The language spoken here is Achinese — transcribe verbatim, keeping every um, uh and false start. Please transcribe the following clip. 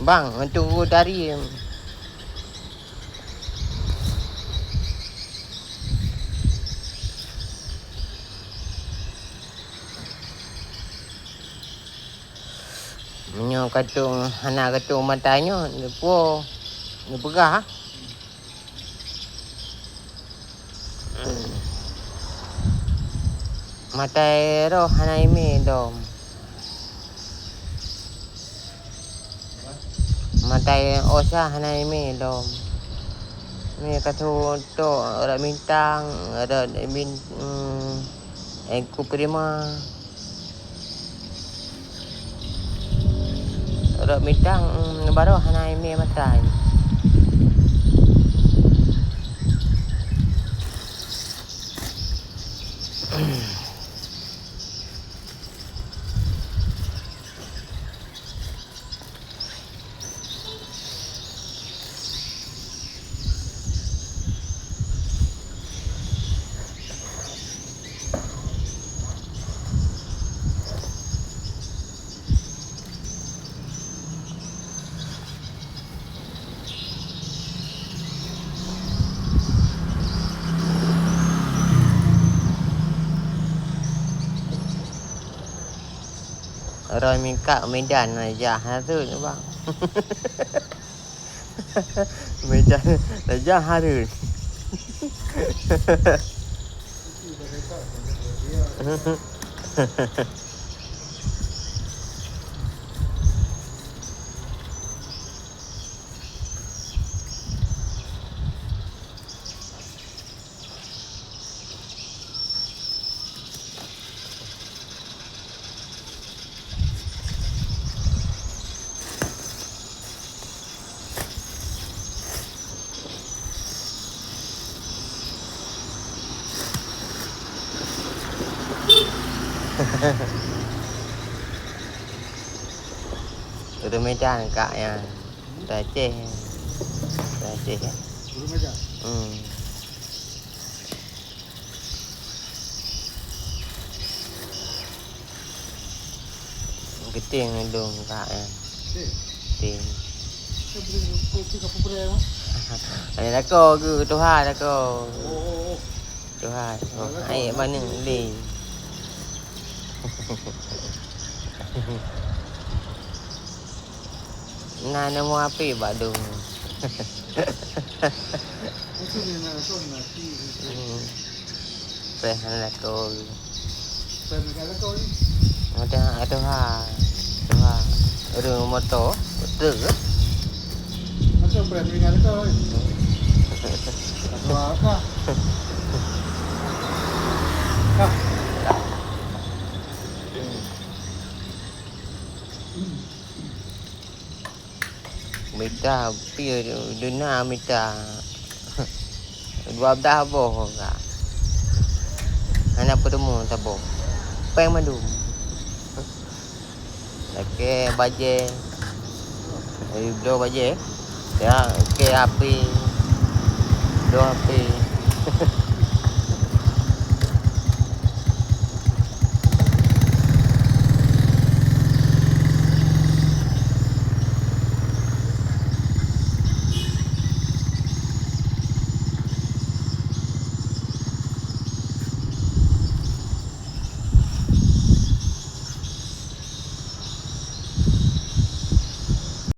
Bang, untuk guru tari. Meunyoe katong hana katong mata nyoe, neupuoh, neupeugah. Matai roh hana imé dom. Matai osa hana imé dom. Mé ka tu tok rot bintang, rot bin, hmm, Teungku Prima. Rot bintang, mm, baroe hana imé matai. Roi mingkat Medan na jak hareuet, bang. Medan na jak hareuet. Ureueng Medan kak nyan. Ureueng Aceh. Ureueng Aceh, ya? Ureueng Medan? Hmm. Geuting dong kak nyan. Geuting. Geuting. Ada lakoe ke tuha lakoe. Oh, oh, oh. Tuha, tuha. Ada lakoe. Ai, mana lé. Na neumoe api bak dong. Maksudnya na lakoe na api. Hmm. Preh hana lakoe. Preh mega lakoe ni. Ada, ada ha. Ada ha. Ada moto, truk. Macam preh mega lakoe ni. Ada ha. Ha. Mita pih duna mita. Dua belas boh ka. Hana peutemu saboh. Péng mandum. Lakée bajée. Eh, bloe bajée. Ya, lakée api. Bloe api.